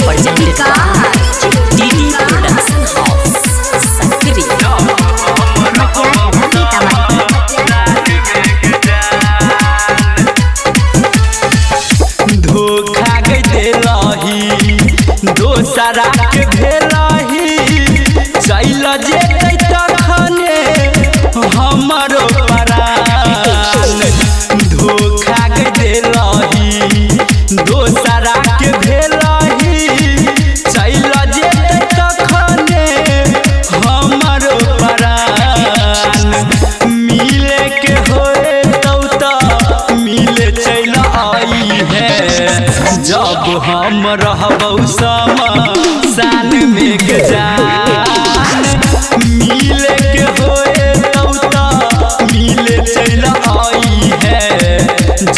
Presented by DD Production House, Sakri. धोखा गई देलही दोसरा के भेलही चल जेतै तखने हमरो परान। धोखा गई देलही दोसरा के भेलही चल जेतै तखने हमरो परान। मिले के होए तौ त मिले चल आई है जब हम रहबौ शमशान में के जान। मिले के होए तौ त मिले चल आई है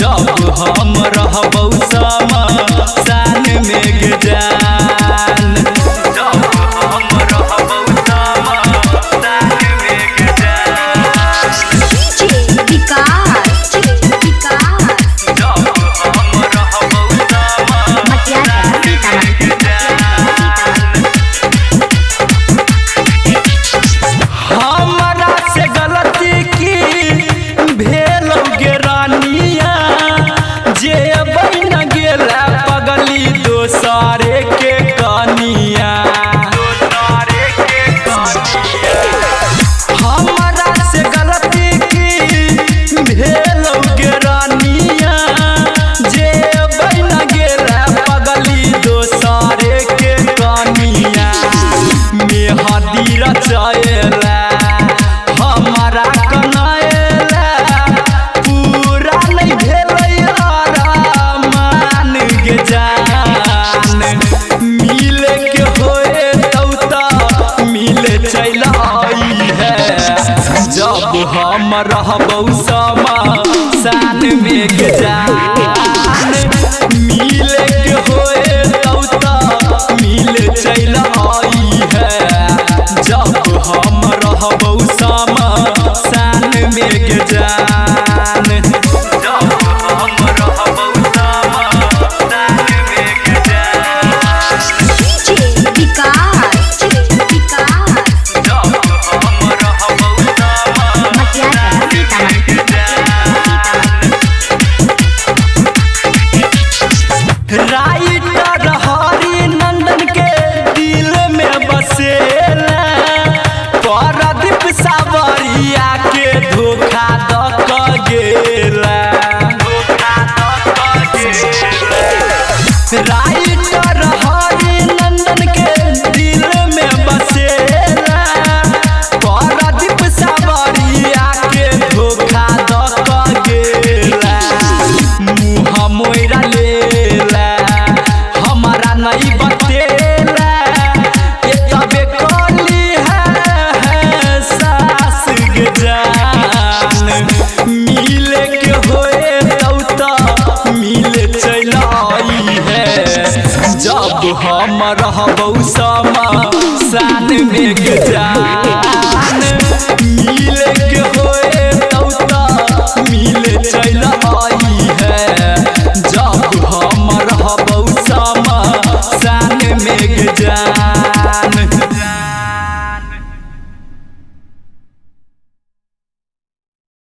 जब हम रहबौ शमशान में के जान। जब हम रहबौ शमशान में के जान। DJ विकास, विकास, जब हम रहबौ मटियागढ़, सीतामढ़ी। हमरा से गलती की भेल गे रानिया जे बन गेला पगली दोसरे के कनिया। हमरा से गलती की भेल गे रानिया जे बन गेला पगली दोसरे के कनिया। मेहदी रचेला हमारा कनाएला पूरा नहीं भेलै अरमान गे जान। मिले के होए तौ त मिले चल आई है जब हम रहबौ शमशान में के जान। मिले के होए तौ त मिले चल आई है जब हम रहबौ शमशान में के जान। जब हम रहबौ शमशान में के जान। DJ विकास, विकास, जब हम रहबौ मटियागढ़, सीतामढ़ी। राइटर हरि नंदन के दिल में बसेला परदीप सावरिया के धोखा द क गेला। राइटर हरि नंदन के दिल में बसेला परदीप सावरिया के धोखा द क गेला। मुँह मोरा लेला हमारा नहीं बतेला ये तबे कली है सास गे जान। मिले के होए तौ त मिले चल आई है जब हम रहबौ शमशान में के जान।